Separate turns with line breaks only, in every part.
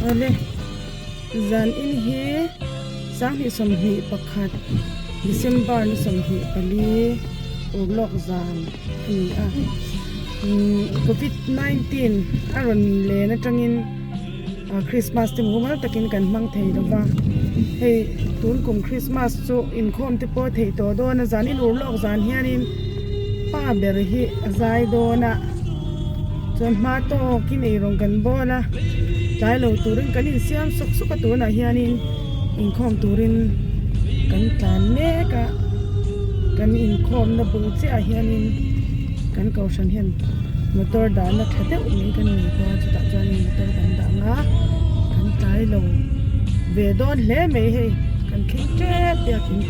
Awle zan in hi 2021 December ni 24 urlawk zan a ni a umm covid 19 a rawn len atangin Christmas te mumal takin kan hmang thei lo va hei tun kum Christmas chu inkhawm te pawh theih tawh dawn a zan in urlawk zan hianin pa ber hi a zai dawn a chuan hma tawkin eirawng kan bawl a tlai lo turin kan insiam sawk sawk a tunah hianin inkhawm turin kan tlan mek a kan inkhawmna bul chiah ah hianin kan kohhran hian motor dahna tha deuh mai kan nei bawk a chutah chuanin motor kan dah ang a kan tlai lo ve dawn hle mai hei kan thleng tep biakin.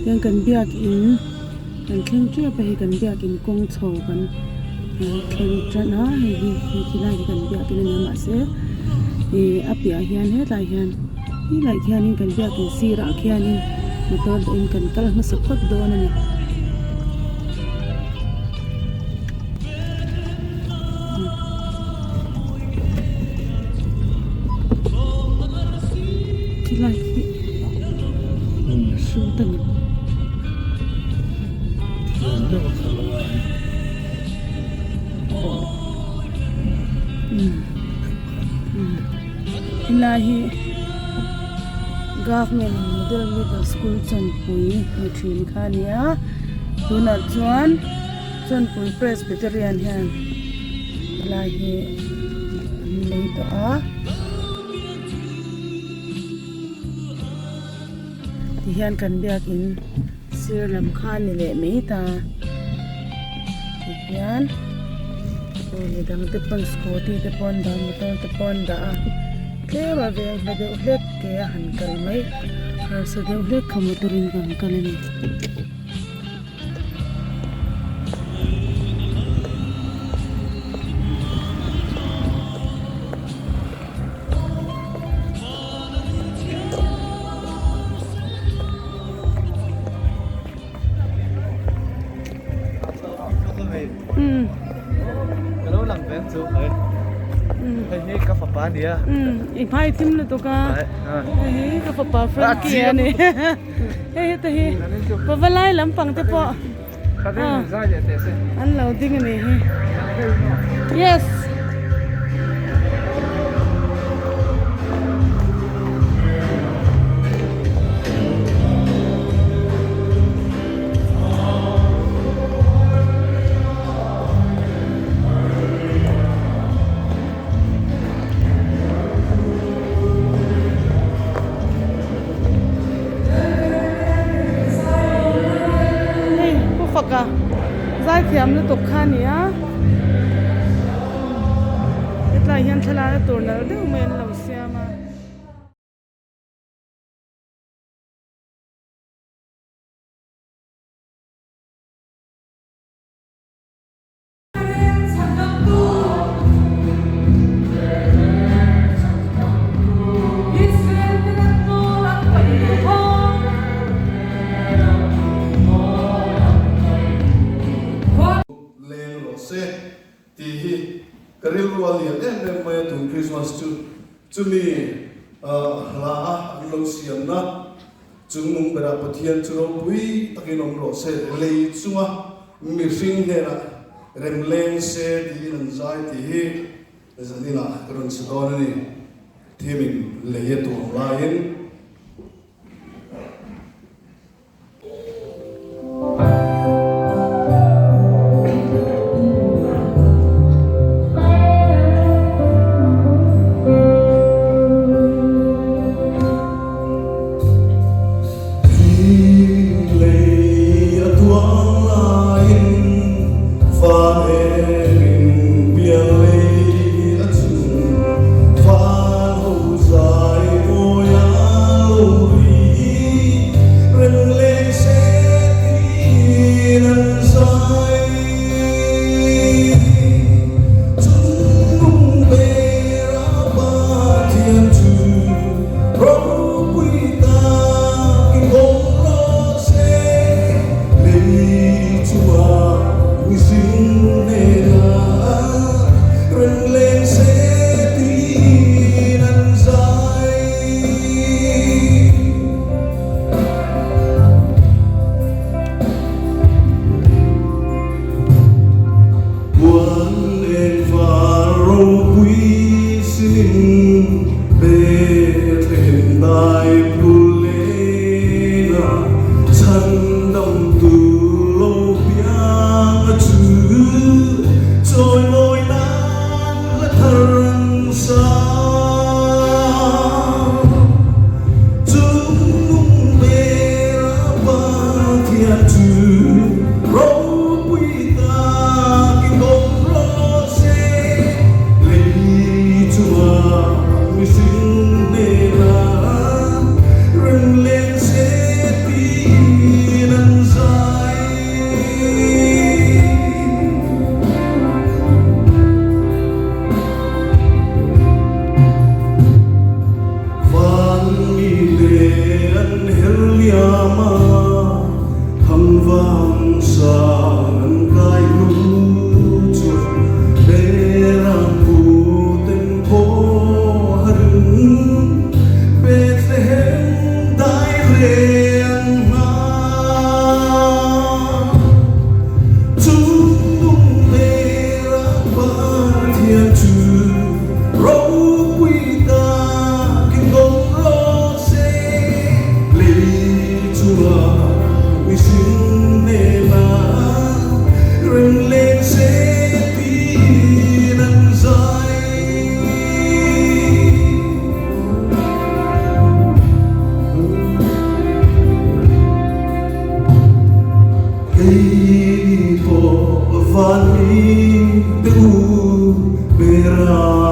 Hian kan biakin kan thleng tep a hei kan biakin kawng chho kan thleng tan a hei hi hei khi lai hi kan biakin a ni a mahse ih a piahah hian hetlai hian helaiah khianin kan biakin sirah khianin motor dahin kan kal hmasa phawt dawn a ni. Khilai hi hrut a ni. Helai hi government model middle school chawnpui ni thin kha a ni a tunah chuan. Chawnpui Presbyterian hian helai hi an lei tawh a tihian kan biakin sir lam kha a ni leh mai ta tihian aw midang te pawn scooty te pawh an dah a motor te pawh an dah a tlem a veng hla deuh hlek ke a han kal mai harsa deuh hlek kha motor in kan kal a ni. I hmai thim lutuk a hei hi ka fapa Frankie a ni. Hei heta hi pavalai lampang te pawh an lo ding a ni hi yes. Hei pu faka zaithiam lutuk kha a ni a hetlai hian thlalak a tur nalh deuh mai an lo siam a.
Leng rawh se tih hi ka rilru a lian em em mai a tun Christmas chu chumi hla a an lo siamna Chungnung berah Pathian chu ropui takin awm rawh se, lei chunga mihring hnenah rem leng se tiin an zai tih hi zaninah ka rawn chhe dawn a ni. Thimin lei a tuam laiin. Lei a tuang laiin van engin pian lei a chhun, van ho zai mawi a.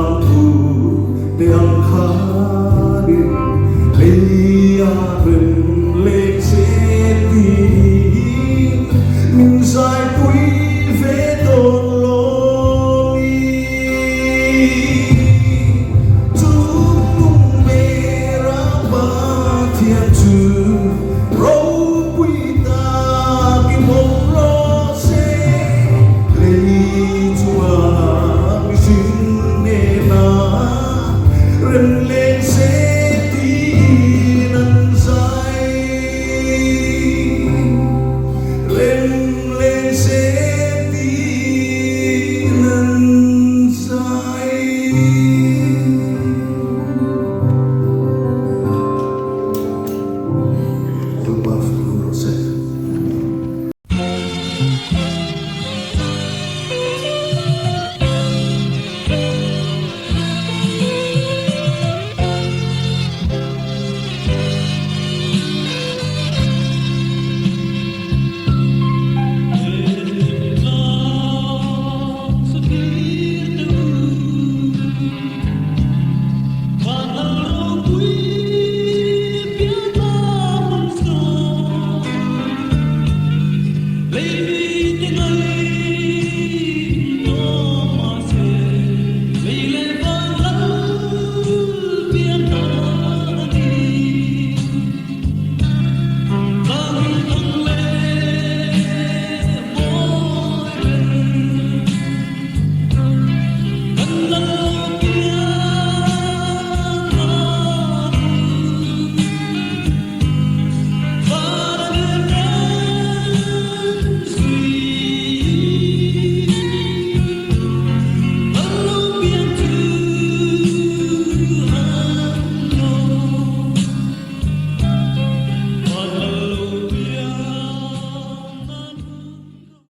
Berampu te ang khanin lei a rem leh che tiin min zaipui ve dawn lawmi. Chungnung bera Pathian chu ropui takin awm rawh se, lei chunga mihring nena rem.